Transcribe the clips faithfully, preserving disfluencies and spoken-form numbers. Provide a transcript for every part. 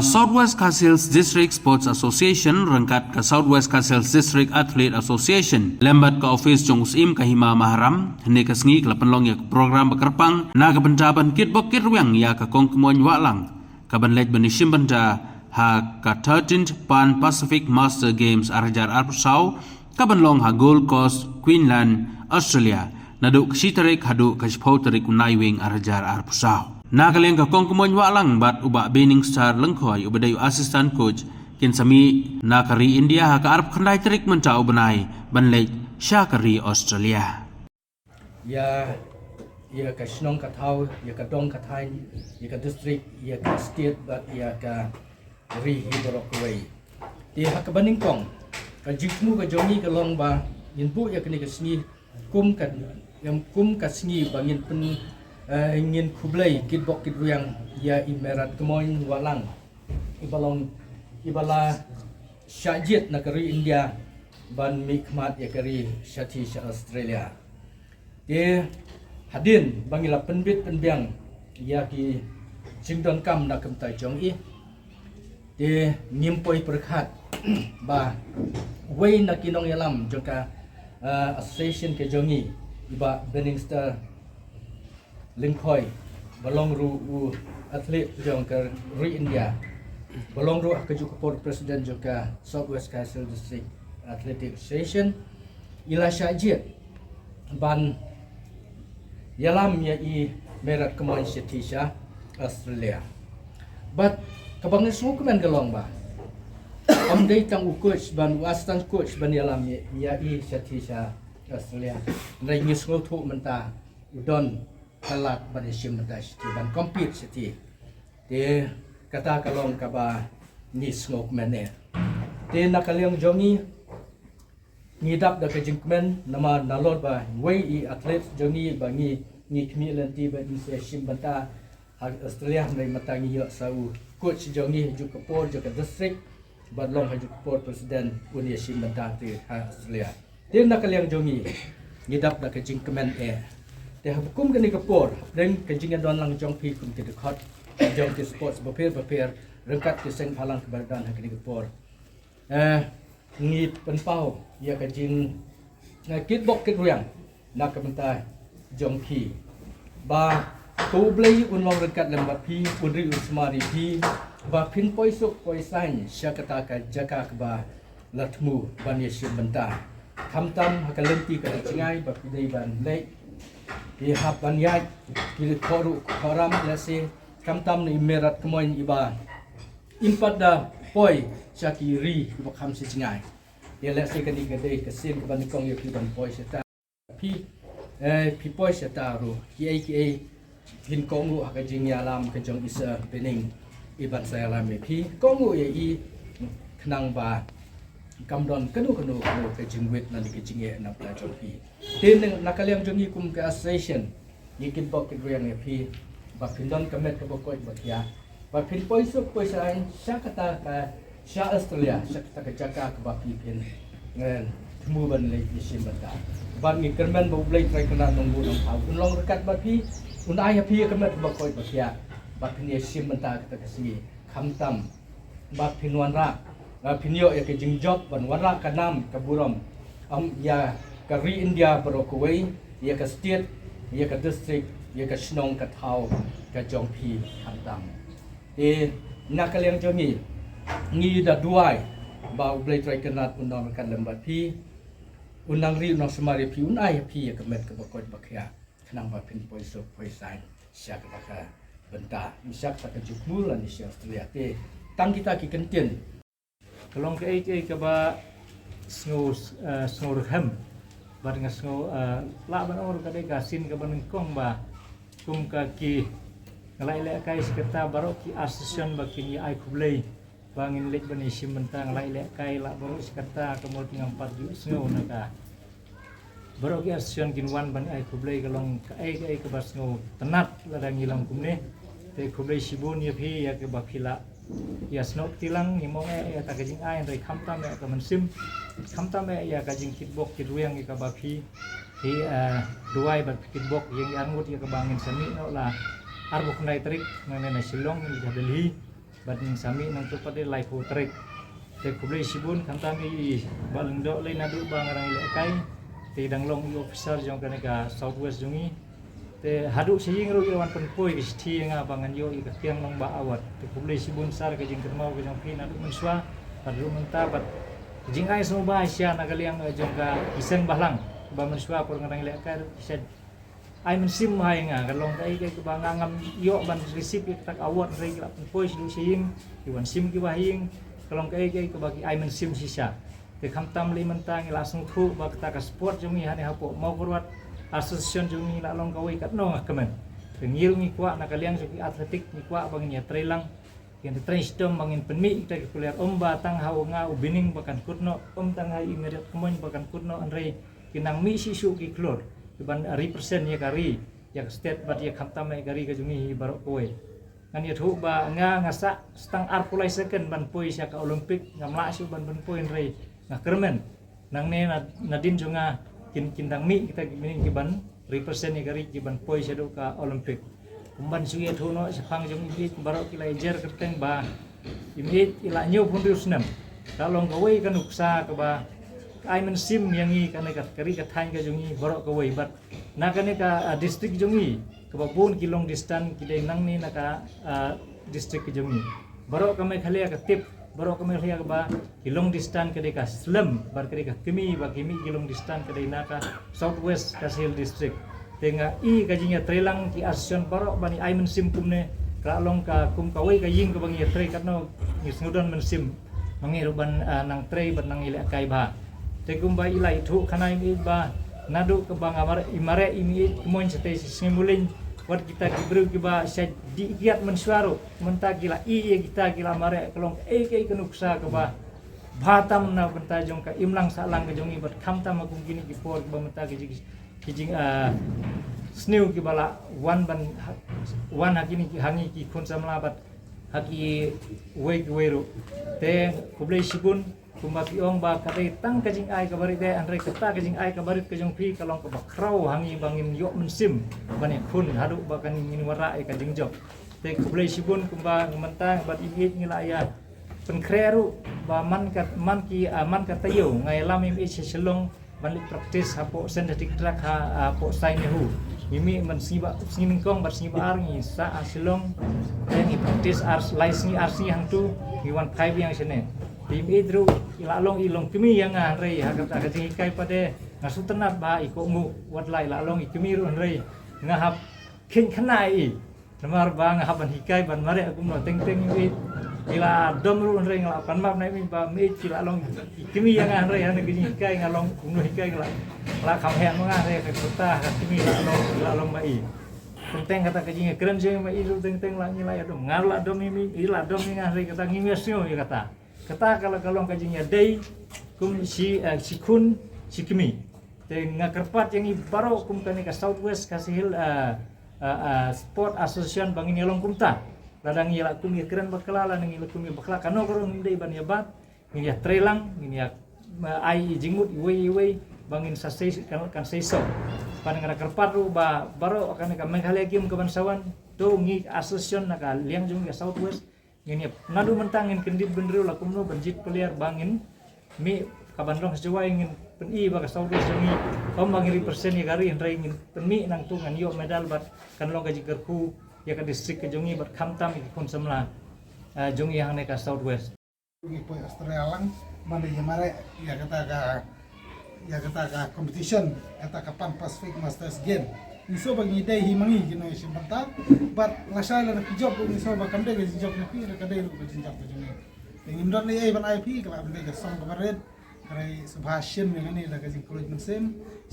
South West Khasi Hills District Sports Association ryngkat ka South West Khasi Hills District Athlete Association lem bad ka office jong u Syiem ka Hima Maharam, hynne ka sngi ka la pynlong ïa ka program ba kyrpang na ka bynta ban kitbok kitrwiang ïa ka Kong Kmoin Wahlang, ka ban leit ban ïashim bynta ha ka thirteenth Pan Pacific Master Games ar hajar arphew saw, ka ban long ha Gold Coast, Queensland, Australia, naduh ka shi tarik haduh ka shiphew tarik u Naiwieng ar hajar arphew saw. Na ka liang ka Kong Kmoin Wahlang bad u Bah Binningstar Lyngkhoi uba dei u assistant coach, kin sa mih na ka ri India ha ka arphew khyndai tarik mynta u bnai ban leit sha ka ri Australia. Ïa, ïa ka shnong ka thaw, ïa ka dong ka thaiñ, ïa ka district, ïa ka state bad ïa ka ri hi baroh kawei. Te ha kaba nyngkong, ka jingthmu ka jong ngi ka long ba ngin buh ïa kane ka sngi kum ka, kum ka sngi ba ngin pyn, eh, ngin khublei kitbok kitrwiang ïa i Merat Kmoin Wahlang, iba long, iba la shah jied na ka ri India ban mihkhmat ïa ka ri shathie sha Australia. Te hadien ba ngi la pynbit pynbiang ïa ki jingdonkam na ka bynta jong i, te ngim poi pyrkhat ba wei na ki nongïalam jong ka, eh, association ka jong i, i Bah Binningstar Lyngkhoi, ba long ruh u athlete jong ka ri India, ba long ruh ha kajuh ka por president jong ka South West Khasi Hills District Athletic Association, i la shah jied ban ïalam ïa i Merat Kmoin shathie sha Australia. Bad kaba nga sngewkmen ka long ba ym dei tang u coach bad u assistant coach ban ïalam ïa, ïa i shathie sha Australia. Hynrei ngi sngewthuh mynta u don ka lad ban ïashim bynta shathie, ban compete shathie. Te kata ka long kaba ngi sngewkmen eh. Te na ka liang jong ngi, ngi dap da ka jingkmen namar nalor ba wei i athlete jong ngi ba ngi, ngi khmih lynti ba ngin sa ïashim bynta ha Australia, hynrei mynta ngi ïoh sa u coach jong ngi ha kajuh ka por jong ka district, bad long ha kajuh ka por president un ïashim bynta te ha Australia. Te na ka liang jong ngi, ngi dap da ka jingkmen eh. Te ha kum kane ka por, hapdeng ka jingïadon lang jong phi kum ki dkhot jong ki sports bapher bapher, ryngkat ki seng bhalang kiba don ha kane ka por, eh, ngi pynpaw ïa ka jing, eh, kitbok kitrwiang na ka bynta jong phi, ba ko U Blei un long ryngkat lem bad phi, un ri un sumar ïa phi, ba phin poi suk poi saiñ sha kata ka jaka kaba la thmu ban ïashim bynta. Khamtam ha ka lynti ka jngai ba phi dei ban leh, phi hap ban ïaid, phi leh khohruh khohram lehse, khamtam na i Merat Kmoin iba im pat da poi sha ki ri kiba kham sha jngai. Ïa lehse kane ka dei ka sien kaba nyngkong ïa phi ban poi shata. Phi, eh, phi poi shata ruh. Kiei kiei phin kohnguh ha ka jingïalam ka jong i Sir Binning, i ban sa ïalam ïa phi. Kohnguh ïa i khnang ba kam don kano kano kano ka jingwit lane ka jingeh na bynta jong phi. Te na, na ka liang jong ngi kum ka association, ngi kitbok kitrwiang ïa phi ba phin don ka met kaba koit ba khiah, ba phin poi suk poi saiñ sha kata ka, sha Australia, sha kata ka jaka kaba phi phin, eh, thmu ban leit ïashim bynta. Bad ngi kyrmen ba U Blei Trai Kynrad Nongbuh Nongthaw un long ryngkat bad phi, un ai ha phi ïa ka met kaba koit ba khiah ba phin ïashim bynta kata ka sngi. Khamtam ba phin wanrah, ba phin ïoh ïa ka jingjop ban wanrah ka nam ka burom, um, ïa ka ri India baroh kawei, ïa ka state, ïa ka district, ïa ka shnong ka thaw ka jong phi khamtam. Te na ka liang jong ngi, ngi da duwai ba U Blei Trai Kynrad un nang ryngkat lem bad phi, un nang ri un nang sumar ïa phi, un ai ïa phi ïa ka met kaba koit ba khiah, khnang ba phin poi suk poi saiñ sha kata ka bynta, sha kata ka jukmul lane sha Australia. Te tang kita ki kyntien. Ka long kaei kaei kaba sngew, eh, sngewrhem. Bad nga sngew, eh, lah ban ong ka dei ka sien kaba nyngkong ba kum ka ki, nga la ïalehkai sha kata baroh ki association ba kin ïa ai khublei ba ngin leit ban ïashim bynta, nga la ïalehkai lah baroh sha kata, ka mut ngam pat ju sngew na ka. Baroh ki association kin wan ban ai khublei, ka long kaei kaei kaba sngewtynnat lada ngi long kumne. Te khublei shibun ïa phi ïa kaba phi la ïasnoh kti lang, ngim ong eh ïa ta ka jingai, hynrei khamtam eh ka mynsiem, khamtam eh ïa ka jingkitbok kitrwiang ïa kaba phi, phi, eh, duwai bad phi kitbok ïa ngi arngut ïa kaba ngin sa mih noh la arphew khyndai tarik nangne na Shillong, ngin leit sha Delhi. Bad ngin sa mih nangta pat de laiphew tarik. Te khublei shibun khamtam i Bah Lyngdoh lei naduh ba nga dang ïalehkai. Te dang long i officer jong kane ka South West jong i. Te haduh sha ïing ruh i la wan pynpoi ka shithi ïa nga ba ngan ïoh ïa ka Kiang Nangbah Award. Te khublei shibun sir ka jingkynmaw ka jong phi naduh mynshuwa bad ruh mynta bad ka jingai sngewbha shisha na ka liang, eh, jong ka ki seng balang ba mynshuwa por nga dang ïalehkai ruh shisha. Ai mynsiem ha ïa nga, ka long kaei kaei kaba nga ngam ïoh ban receive ïa kata ka award hynrei ki la pynpoi shaduh sha ïing, ki wan shim kiba ha ïing, ka long kaei kaei kaba ki ai mynsiem shisha. Te khamtam lei mynta ngi la sngewthuh ba kata ka sport jong ngi hangne hapoh Mawkyrwat, association jong ngi la long kawei katno nga kmen. Te ngi ruh ngi kwah na ka liang jong ki athletic ngi kwah ba ngin ïatrei lang. Kin trei shitom ba ngin pynmih kita ki player, ym ba tang ha u nga u Bining ba kan kut noh, ym tang ha i Mariat Kmoin ba kan kut noh, hynrei kin nang mih shisha ki khlur kiban represent ïa ka ri, ïa ka state bad ïa khamtam ïa ka ri ka jong ngi hi baroh kawei. Ngan ïathuh ba nga nga sah tang arphew lai second ban poi sha ka Olympic, ngam lah shuh ban pynpoi hynrei nga kyrmen. Nangne na, nadien jong nga kin, kin dang mih kita ki Bining kiban represent ïa ka ri kiban poi shaduh ka Olympic. Kumban shu ïathuh noh shaphang jong i Miej baroh ki la ïajer kyrteng ba i Miej i la hynñiewphew hynriew snem. Ka long kawei ka nuksa kaba ka ai mynsiem ïa ngi kane ka ri ka thaiñ ka jong ngi baroh kawei bad na kane ka, ah, district jong ngi kaba bun ki long distance ki dei nangne na ka, ah, district ka jong ngi. Baroh ka Meghalaya ka tip, baroh ka Meghalaya kaba ki long distance ka dei ka slem bad ka dei ka kmie ba ki mih ki long distance ka dei na ka South West Khasi Hills District. Te nga i ka jingïatreilang ki association baroh ban ïa ai mynsiem kumne, ka la long ka kum kawei ka ïing kaba ngi ïatrei katno ngi sngewdon mynsiem. Ma ngi ruh ban, ah, nang trei bad nang ïalehkai bha. Te kumba i la ïathuh khana i Miej ba naduh kaba nga mareh, i mareh i Miej Kmoin shatei shi sngi Mulien, wat kita ki briew kiba sha dih kiad mynshuwa ruh mynta ki la i ïa kita ki la mareh, ka long kaei kaei ka nuksa kaba bha tam na bynta jong ka imlang sahlang ka jong ngi bad khamtam ha kum kine ki por kiba mynta ki jing, ki jing, ah, sniew kiba la wan ban ha, wan ha kine ki, ha ngi ki khun samla bad ha kiwei kiwei ruh. Te khublei shibun. Kumba phi ong ba ka dei tang ka jingai kaba rit eh, hynrei kata ka jingai kaba rit ka jong phi ka long kaba khraw ha ngi ba ngin ïoh mynsiem ban ïakhun haduh ba kan ngin wanrah ïa ka jingjop. Te khublei shibun kumba mynta bad i Miej ngi la ïa pynkhreh ruh ba man ka, man ki, ah, man ka taïew nga ïalam i Miej sha Shillong ban leit practice hapoh synthetic track ha, ah, hapoh Sai Nehu. Ngi mih man sngi ba, sngi nyngkong bad sngi ba ar ngi sah ha Shillong. Te ngi practice ar, lai sngi ar sngi hangtu ngi wan phai biang shane. Te i Miej ruh i la long, i long kmie ïa nga hynrei ha kata ka jinghikai pat de nga sngewtynnat ba i kohnguh, wat la i la long i kmie ruh hynrei nga hap kheiñ khynnah ïa i. Namar ba nga hap ban hikai ban mareh kumno teng teng i Miej. I la dom ruh hynrei nga la pan map na i Miej ba Miej i la long i kmie ïa nga hynrei ha kane ka jinghikai nga long kumno hikai nga la, la kham heh ma nga hynrei ka kyrta ka kmie la long, la long ma i. Teng teng kata ka jingïakren jong i ma i ruh teng teng la ngi la ïadom. Nga la dom i Miej, i la dom ïa nga hynrei kata ngim ïasngew ïa kata. Kata ka la ka long ka jingïadei kum shi, eh, shi khun shi kmie. Te nga kyrpad ïa ngi baroh kum kane ka South West Khasi Hills, eh, eh, eh, Sport Association ba ngin ïa long kumta. Lada ngi la kum ïakren bakla, lada ngi la kum ïa bakla, kano ka ruh ngim dei ban ïa bat, ngin ïa trei lang, ngin ïa, eh, ai jingmut iwei iwei ba ngin sa sei kan, kan sei song. Pat nga da kyrpad ruh ba baroh kane ka Meghalaya Games ka ban sa wan, to ngi association na ka liang jong ngi ka South West, ngin ïa, naduh mynta ngin kyndit bynriew la kumno ban jied player ba ngin mih ka ban long sha jowai ngin pyni ba ka South West jong ngi, ym ba ngin represent ïa ka ri hynrei ngin pynmih nangtu ngan ïoh medal bad kan long ka jingkyrkhu ïa ka district ka jong ngi bad khamtam ïa ki khun samla, eh, jong ngi hangne ka South West. Ngi poi Australia lang ban da ïa mareh ïa kata ka, ïa kata ka competition, kata ka Pan Pacific Masters Game. Ngi sngewbha ngi dei hi ma ngi ki nongshim bynta bad lashai lada phi jop ruh ngi sngewbha kam dei ka jingjop na phi, ka dei ruh ka jingjop ka jong ngi. Te ngim don ei ei ban ai phi, ka la ban dei ka song kaba rit. Hynrei sngewbha shim ïa kane da ka jingkylluid mynsiem,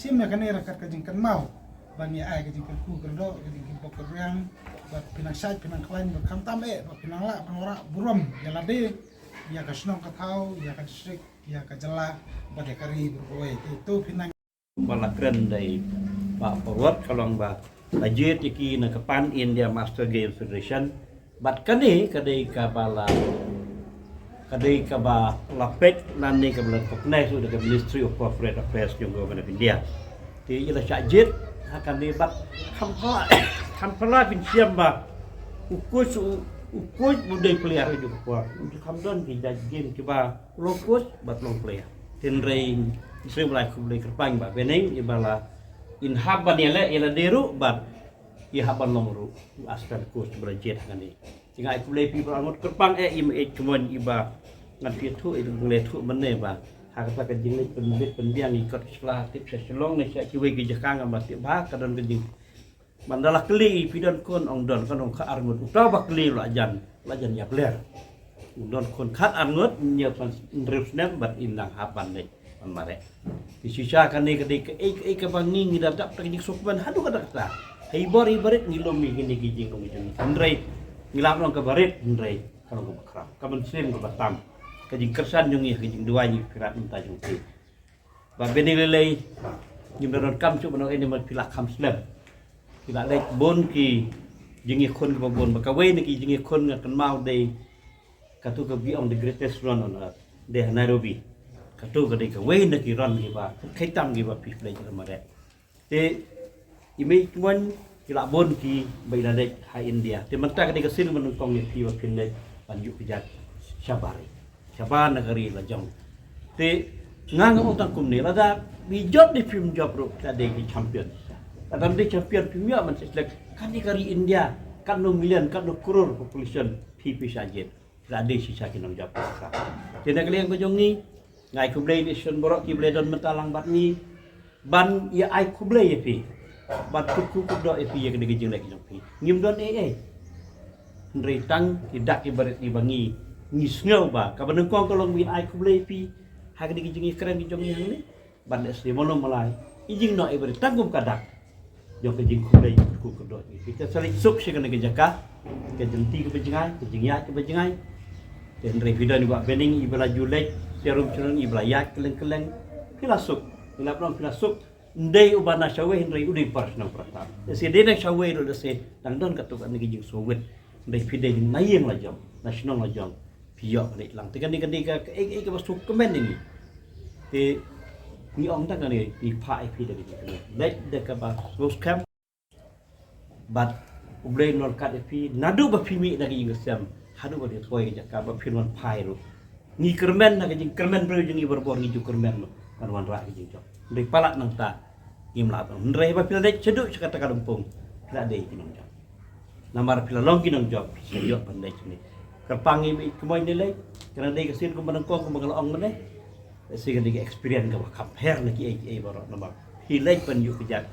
shim ïa kane da kat ka jingkynmaw ban ïa ai ka jingkyrkhu kyrdoh, ka jingkyrkhu kyrdoh bad phi nang shait phi nang khlaiñ bad khamtam eh ba phi nang lah ban wanrah burom ïa lade, ïa ka shnong ka thaw, ïa ka district, ïa ka jylla bad ïa ka ri baroh kawei. Te to phi nang. Ba la kren da i Bah Parwat ka long ba la jied ïa ki na ka Pan India Master Game Federation. Bad kane ka dei kaba la, ka dei kaba la peit lane kaba la recognize da ka Ministry of Corporate Affairs jong Government of India. Te i la shah jied ha kane bad kham phylla, kham phylla phin shem ba u coach u, U coach u dei player ha kajuh ka por. Kam don ki judge game kiba long coach bad long player. Hynrei sngewbha khublei kyrpang Bah Beneng iba la in hap ban ïaleh ïa lade ruh bad i hap ban long ruh u assistant coach ba la jied hangne. Te nga ai khublei phi ba la ngut kyrpang eh i mei kmon iba ngan phi thuh i ngan leh thuh mynne ba ha kata ka jingleit pynbit pynbiang i kot sla tip sha Shillong ne sha kiwei ki jaka ngam tip ba ka don ka jing. Ban da la kylli phi don khun ong don kan ong ka ar ngut uta ba kylli la jan la jan ïap ler. Don khun khat ar ngut ïa pan hynriew snem bad in dang hap ban leit ban mareh. Te shisha kane ka dei kaei kaei kaba ngi ngi da dap ta ka jingsuk ban haduh katta katta. Hei bor i barit ngi lum ïa kine ki jingong jong ngi hynrei ngi lam long kaba rit hynrei ka long kaba khraw ka mynsiem kaba tam ka jingkyrshan jong ngi ka jingduwai ngi phi rat mynta jong phi. Bah Beneng lei lei ngim da donkam shuh ban ong ei ne ma phi la kham slem. Phi la leit bun ki jingïakhun kiba bun ba kawei na ki jingïakhun nga kynmaw dei katu kaba ki ong the greatest run on earth dei ha Nairobi. Katu ka dei kawei na ki run kiba kheitam kiba phi leit la mareh. Te i mei kmon ki la bun kiba i la leit ha India. Te mynta ka dei ka sien ba nyngkong ïa phi ba phin leit ban ïuh kjat shabar. Shabar na ka ri la jong. Te nga nga ong tang kumne lada bi jop dei phim jop ruh ka dei ki champion. Lada dei champion phim ïoh man select kan dei ka ri India katno million katno crore population phi phi sha jied. Ka dei shisha ki nongjop. Te na ka liang ka jong ngi nga ai khublei ïa nation baroh kiba la don mynta lang bad ngi. Ban ïa ai khublei ïa phi ban kyrkhu kyrdoh ïa phi ïa kane ka jingleh ka jong phi. Ngim don ei ei hynrei tang ki dak ki barit kiba ngi ngi sngew ba kaba nyngkong ka long ba ngin ai khublei ïa phi ha kane ka jingïakren ka jong ngi hangne. Ban lehse mano malai i jingnoh i barit tang kum ka dak jong ka jingkhublei kyrkhu kyrdoh ïa phi. Te sa leit suk sha kane ka jaka ka jingti kaba jngai ka jingïaid kaba jngai. Te hynrei phi don i Bah Beneng iba la ju leit sharum sharum iba la ïaid kylleng kylleng. Phi la suk phi la pynlong phi la suk. Ndei uba na shawei hynrei u dei para shnong para tam. Lehse dei na shawei ruh lehse dang don katto katne ka jingsngewwit. Ndei phi dei na ïing la jong na shnong la jong. Phi ïoh leit lang te kane ka dei ka kaei kaei kaba sngewkmen ïa ngi. Te ngi ong tang kane ngi phah ïa phi da ka jingkmen leit da kaba sngewskhem. Bad U Blei un long ryngkat ïa phi naduh ba phi mih na ka ïing ka sem haduh ba phi poi ka jaka ba phin wan phai ruh. Ngi kyrmen na ka jingkyrmen briew jong ngi barabor ngi ju kyrmen ruh ban wanrah ka jingjop. Hynrei palat nangta ngim lah ban hynrei ba phi la leit shaduh sha kata ka lympung phi la dei ki nongjop. Namar phi la long ki nongjop phi sa ïoh ban leit shane. Kyrpang ngi mih kumne lei ka dang dei ka sien kumba nyngkong kumba nga la ong mynne. Lehse ka dei ka experience kaba kham pher na kiei kiei baroh namar phi leit ban ïuh kjat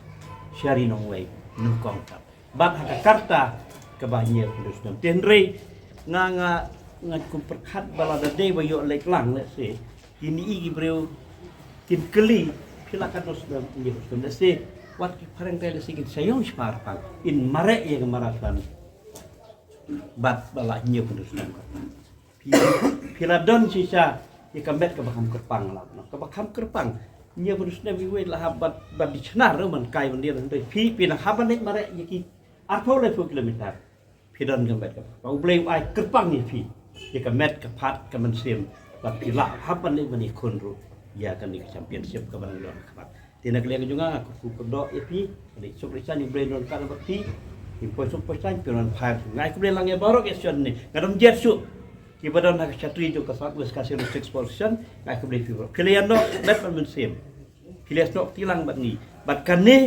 sha ri nongwei nyngkong kat bad ha ka karta kaba hynñiew phew hynriew snem. Te hynrei nga nga nga kum pyrkhat ba lada dei ba ïoh leit lang lehse kine i ki briew kin kylli phi la katno snem hynñiew phew hynriew snem lehse wat ki phareng kai lehse kin sa ïong shipar pang in mareh ïa ka marathon bad ba la hynñiew phew hynriew snem ka. Phi phi la don shisha ïa ka met kaba kham kyrpang la kaba kham kyrpang. Hynñiew phew hynriew snem iwei la hap bad bad di shnar ruh man kai ban dien hynrei phi phi nang hap ban leit mareh ïa ki arphew laiphew kilometer. Phi don ka met kaba U Blei u ai kyrpang ïa phi ïa ka met ka phad ka mynsiem bad phi lah hap ban leit ban ïakhun ruh ïa kane ka championship kaba nang don ka phad. Te na ka liang ka jong nga nga kyrkhu kyrdoh ïa phi ka dei suk dei san U Blei un don ryngkat bad phi. Ngin poi suk poi san phi un phai nga ai khublei lang ïa baroh ki association ne nga dang jied suk kiba don ha ka shatri jong ka South West Khasi Hills District Sports Association nga ai khublei phi baroh phi la ïa noh met bad mynsiem phi la ïa snoh kti lang bad ngi bad kane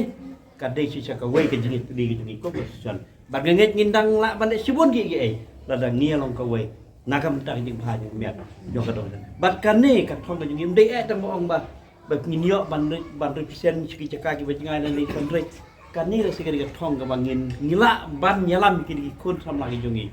ka dei shisha kawei ka jingïatylli ka jong ngi kum ka association. Bad nga ngeit ngin dang lah ban leh shibun kiei kiei lada ngi ïa long kawei na ka bynta ka jingbha jingmiat jong ka dong. Bad kane ka thong ka jong ngi ym dei eh tang ba ong ba ba ngin ïoh ban re- ban represent sha ki jaka kiba jngai lane ban reit. Kane ka shisha ka thong kaba ngin ngi lah ban ïalam ïa ki khun samla ki jong ngi.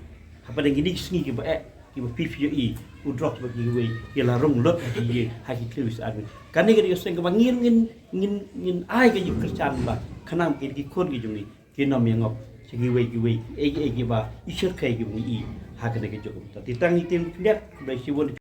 Hapdeng kine ki sngi kiba eh kiba phi phi ïohi u drok bad kiwei ki la rung lut ha ki ïing ha ki thliew sha army. Kane ka dei ka seng kaba ngin ngin ngin ngin ai ka jingkyrshan ba khnang ba ki khun ki jong ngi kin ym ïa ngop sha kiwei kiwei kiei kiei kiba i shyrkhei kiba ngi i ha kane ka juk. Te tang ïa kine ki khyndiat khublei shibun.